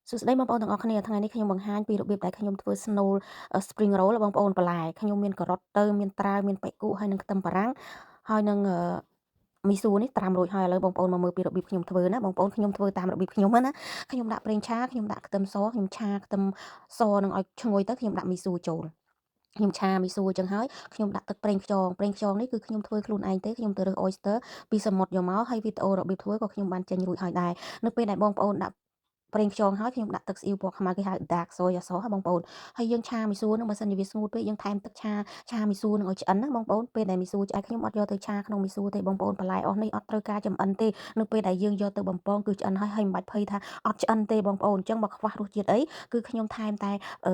សួស្តីបងប្អូនទាំងអស់គ្នាថ្ងៃនេះខ្ញុំបង្ហាញពីរបៀបដែលខ្ញុំធ្វើស្នូល spring roll បងប្អូនបន្លែខ្ញុំមានការ៉ុតទៅមានត្រាវមានប៉េគូហើយនិងខ្ទឹមបារាំងហើយនឹងមីស៊ូនេះត្រាំរួចហើយឥឡូវបងប្អូនមកមើលពីរបៀបខ្ញុំធ្វើណាបងប្អូនខ្ញុំធ្វើតាមរបៀបខ្ញុំណាខ្ញុំដាក់ប្រេងឆាខ្ញុំដាក់ខ្ទឹមសខ្ញុំឆាខ្ទឹមសនឹងឲ្យឈ្ងុយទៅខ្ញុំដាក់មីស៊ូចូលខ្ញុំឆាមីស៊ូអញ្ចឹងហើយខ្ញុំដាក់ទឹកប្រេងខ្យងប្រេងខ្យងនេះគឺខ្ញុំធ្វើខ្លួនឯងទេខ្ញុំទៅរើស oyster ពីសមុទ្រយកមកហើយវីដេអូរបៀបធ្វើក៏ខ្ញុំបានចេញរួចហើយដែរនៅពេលដែលបងប្អូនដាក់ប្រេងខ្យងហើយខ្ញុំដាក់ទឹកស្អ៊ីវពណ៌ខ្មៅគេហៅ dark soy sauce ហ៎បងប្អូនហើយយើងឆាមីស៊ូនឹងបើសិនជាវាស្ងួតពេកយើងថែមទឹកឆាឆាមីស៊ូនឹងឲ្យឆ្អិនណាបងប្អូនពេលដែលមីស៊ូឆ្អែតខ្ញុំអត់យកទៅឆាក្នុងមីស៊ូទេបងប្អូនបន្លែអស់នេះអត់ត្រូវការចំអិនទេនៅពេលដែលយើងយកទៅបំពងគឺឆ្អិនហើយហើយមិនបាច់ភ័យថាអត់ឆ្អិនទេបងប្អូនអញ្ចឹងបើខ្វះរសជាតិអីគឺខ្ញុំថែមតែអឺ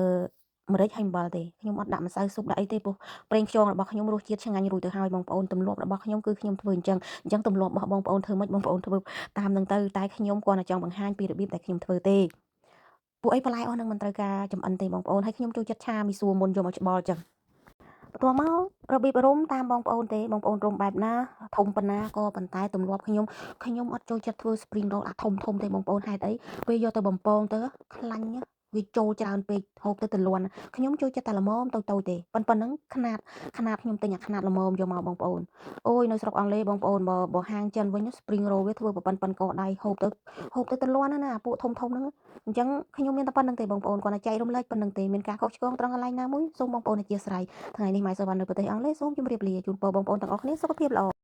ម្រេចហើយអំបិលទេខ្ញុំអត់ដាក់ម្សៅស៊ុបដាក់អីទេព្រោះប្រេងខ្យងរបស់ខ្ញុំរសជាតិឆ្ងាញ់រួចទៅហើយបងប្អូនទម្លាប់របស់ខ្ញុំគឺខ្ញុំធ្វើអញ្ចឹងអញ្ចឹងទម្លាប់របស់បងប្អូនធ្វើម៉េចបងប្អូនធ្វើតាមនឹងទៅតែខ្ញុំគ្រាន់តែចង់បង្ហាញពីរបៀបដែលខ្ញុំធ្វើទេពួកអីបន្លែអស់នឹងមិនត្រូវការចំអិនទេបងប្អូនហើយខ្ញុំចូលចិត្តឆាមីសួរមុនយកមកច្បល់ចឹងបន្ទាប់មករបៀបរុំតាមបងប្អូនទេបងប្អូនរុំបែបណាធំប៉ុណ្ណាក៏ប៉ុន្តែទម្លាប់ខ្ញុំខ្ញុំអត់ចូលចិត្តធ្វើ spring roll អាធំធំទេបងប្អូនហេតុអីពេលយកទៅបំពងទៅខ្លាញ់វាចូលច្រើនពេកហូបទៅទលាន់ខ្ញុំចូលចិត្តតែល្មមតូចតូចទេប៉ុណ្ណឹងខ្នាតខ្នាតខ្ញុំទិញអាខ្នាតល្មមយកមកបងប្អូនអូយនៅស្រុកអង់គ្លេសបងប្អូនបើបើហាងចិនវិញ spring roll វាធ្វើប៉ុណ្ណឹងកដៃហូបទៅហូបទៅទលាន់ណាពួកធំធំហ្នឹងអញ្ចឹងខ្ញុំមានតែប៉ុណ្្នឹងទេបងប្អូនគាត់តែចែករំលែកប៉ុណ្្នឹងទេមានការខុសឆ្គងត្រង់កន្លែងណាមួយសូមបងប្អូនអធ្យាស្រ័យថ្ងៃនេះម៉ែសវណ្ណនៅប្រទេសអង់គ្លេសសូមជម្រាបលាជូនពរបងប្អូនទាំងអស់គ្នាសុខភាពល្អ។